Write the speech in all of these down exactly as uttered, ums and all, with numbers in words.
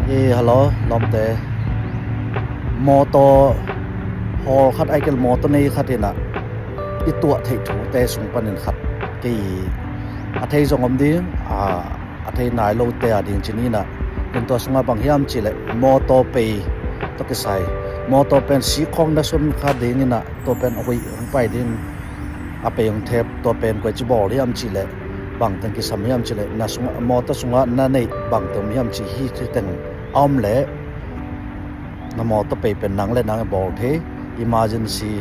Hello lawmte. Mawtaw hawl khat, ai kei leh mawtaw nei khat in ah i tuah theih thute sung panin khat kei a thei zong om ding, a thei nai lote a ding ci ni in ah, in tua sungah bang hiam cih leh mawtaw pei tawh kisai, mawtaw pen sikhawng na sun kha ding in ah, tua pen a huih hong pai ding, a pei hong thep, tua pen koi ci bawl hiam cih leh bangteng kisam hiam cih leh, mawtaw sungah na neih bangteng om hiam cih hi, hiteng a om leh na mawtaw pei pen nang le nang i bawl thei. Emergency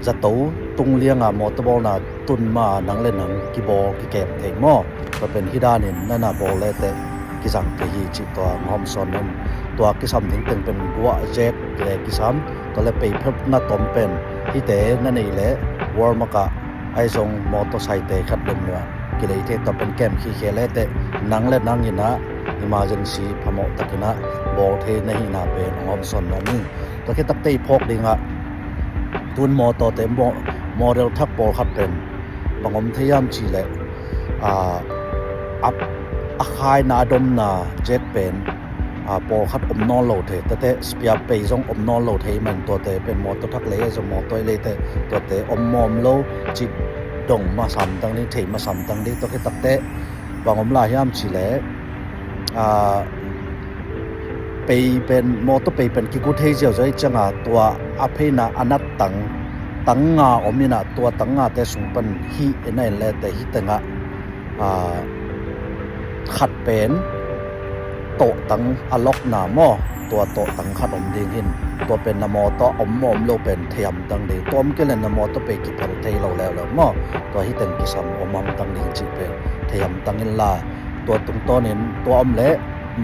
zato tung lianga mawtaw bawlna tun ma nang le nang kibawl kikem thei maw? Tua pen hi danin na na bawl leteh kizang thei hi cih tua hong hawmsawn ning. Tua kisam ding teng pen guah, jack le kisam, tua le pei phepna tom pen hihte na neih leh Walmart ah ai zong mawtaw saite khat lemlua kilei thei. Tua pen kem khikhe leteh nang le nang in ah emergency phamawh takin ah bawl thei na hihna pen hong hawmsawn nuam ing. Tua khit takteh i phawk dingah tun mawtawte, model thak pawlkhat pen bang om thei hiam cih leh a khaina, a domna jack pen pawlkhat om nawn lo thei, tate spare pei zong om nawn lo thei man, tuate pen mawtaw thak lei, zong mawtaw i leite tuate om mawm lo cih dong masam dang ding, thei masam dang ding. Tua khit takteh bang om lai hiam cih leh pei pen, mawtaw pei pen kigu thei ziauziau i cianga tua a pheina a nat tang, tang nga om in ah, tua tang ngate sung pan hih i na in leteh hih tengah khat pen tawhtang a lockna maw, tua tawhtang khat om ding hi in, tua pen na mawtaw om maw om lo pen thei hamtang ding, tua om kei leh na mawtaw pei kiphel thei lo leuleu maw, tua hiteng kisam om hamtang ding cih pen thei hamtang inla, tua tungtawnin tua om leh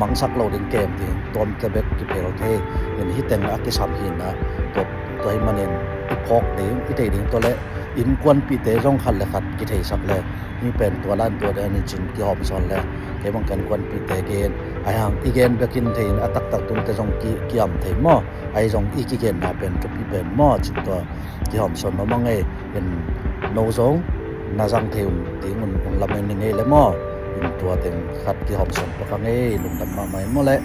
mangsak lo ding kem ding, tua omte bek kiphel thei in, hiteng a kisam hi in ah, tua hih manin i phawk ding, i thei ding, tua le innkuanpihte zong khat le khat kitheisak le hih pen tua dan tua dan in cin kihawmsawn le, kei bang ka innkuanpihte gen, ahi hang i gen bekin thei in, a taktak tunte zong kiam thei maw, ahi zong i kigenna pen thupi pen maw cih tua kihawmsawn mahmah ngei in. No zong na zang thei un ding un, un lamen ni ngei le maw, in tua teng khat kihawmsawn pah ka ngei, lungdam mahmah in maw leh.